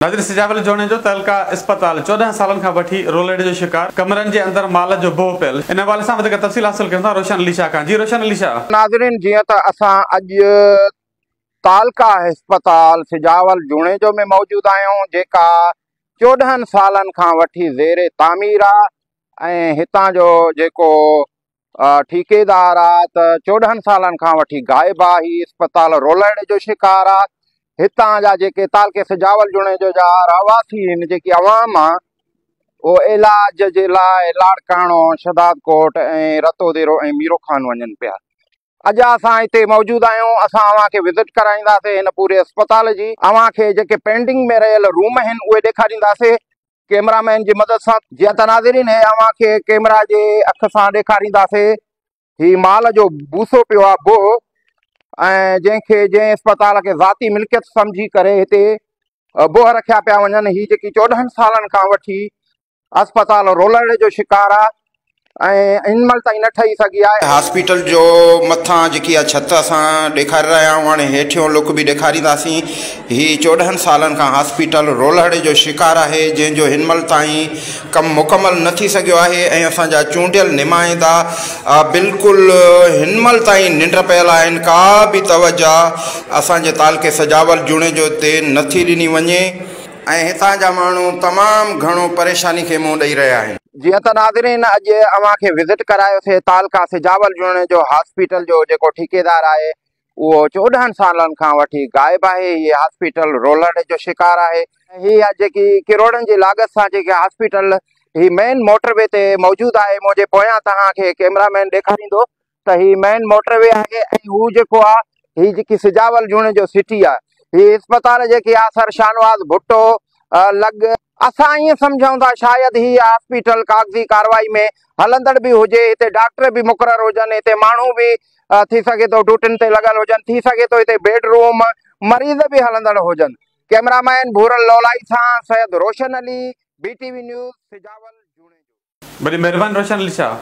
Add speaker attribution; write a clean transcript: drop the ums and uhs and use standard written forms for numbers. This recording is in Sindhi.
Speaker 1: ناظرين سجاول جوڻيجو تعلقه اسپتال 14 سالن کان وٺي رولڙي جو شڪار، ڪمرن جي اندر مال جو بوء پيل. ان حوالي سان وڌيڪ تفصيل حاصل ڪيون ٿا روشن علي شاهه کان. جي روشن علي شاهه.
Speaker 2: ناظرين جيئن ته اسان اڄ تعلقه اسپتال سجاول جوڻيجو ۾ موجود آهيون جيڪا 14 سالن کان وٺي زير تعمير آ ۽ هتان جو جيڪو ٺيڪيدار آ ته 14 سالن کان وٺي غائب آ. هي اسپتال رولڙي جو شڪار آ. هتان جا جيڪي تعلقي سجاول جوڻيجو جا رهواسي آهن، جيڪي عوام آ، اهو علاج جي لاء لاڙڪاڻو، شهدادڪوٽ ۽ رتوديرو ۽ ميرو خان وڃن پيا. اڄ اسان هتي موجود آهيون، اسان اوهان کي وزٽ ڪرائينداسين هن پوري اسپتال جي، اوهان کي جيڪي پينڊنگ ۾ رهيل روم آهن اهي ڏيکارينداسين ڪيمرا مين جي مدد سان. جيئن ته ناظرين هي اوهان کي ڪيمرا جي اک سان ڏيکارينداسي هي مال جو بوسو پيو آ بوه ۽ جنهن کي جنهن اسپتال کي ذاتي ملڪيت سمجهي ڪري هتي بوه رکيا پيا وڃن. هي جيڪي 14 سالن کان وٺي اسپتال رولڙي جو شڪار آ ۽ هن مهل تائين نه ٺهي سگهي آهي.
Speaker 3: هاسپيٽل جو مٿان جيڪي اها ڇت اسان ڏيکاري رهيا آهيون هاڻي هيٺيون لڪ به ڏيکارينداسين. هي 14 سالن کان هاسپيٽل رولهڙي جو شڪار آهي جنهن جو هن مهل تائين ڪم مڪمل نه ٿي سگهيو آهي ۽ اسان جا چونڊيل نمائندا بلڪل هن مهل تائين ننڊ پيل آهن ڪا به توجه اسان جي تعلقي سجاول جوڻيجو تي نٿي ڏني وڃي ۽ هتان جا ماڻهو تمام گهڻو پريشاني کي منهن ڏئي رهيا آهن.
Speaker 2: جيئن ته ناظرين اڄ اوهان کي وزٽ ڪرايوسي تعلقه سجاول جوڻيجو هاسپيٽل جو جيڪو ٺيڪيدار آهي اهو 14 سالن کان وٺي غائب آهي. هي هاسپيٽل رولڙي جو شڪار آهي. هي جيڪي ڪروڙن جي لاڳت سان جيڪي هاسپيٽل هي مين موٽر وي تي موجود آهي منهنجي پويان توهان کي ڪيمرا مين ڏيکاريندو ته هي مين موٽر وي آهي ۽ هو جيڪو آ هي جيڪي سجاول جوڻيجو سٽي آ هي اسپتال جيڪي آ سر شاهنواز ڀٽو لڳ اسان ائين سمجهون ٿا شايد هي هاسپيٽل ڪاغذي ڪارروائي ۾ هلندڙ به هجي، هتي ڊاڪٽر به مقرر هجن، هتي ماڻهو به ٿي سگهي ٿو ڊيوٽين تي لڳل هجن، ٿي سگهي ٿو هتي بيڊ روم مريض به هلندڙ هجن. ڪئميرا مين ڀورل لولائي سان Syed Roshan Ali, B T V news, Sujawal Junejo.
Speaker 1: وڏي مهرباني روشن علي شاهه.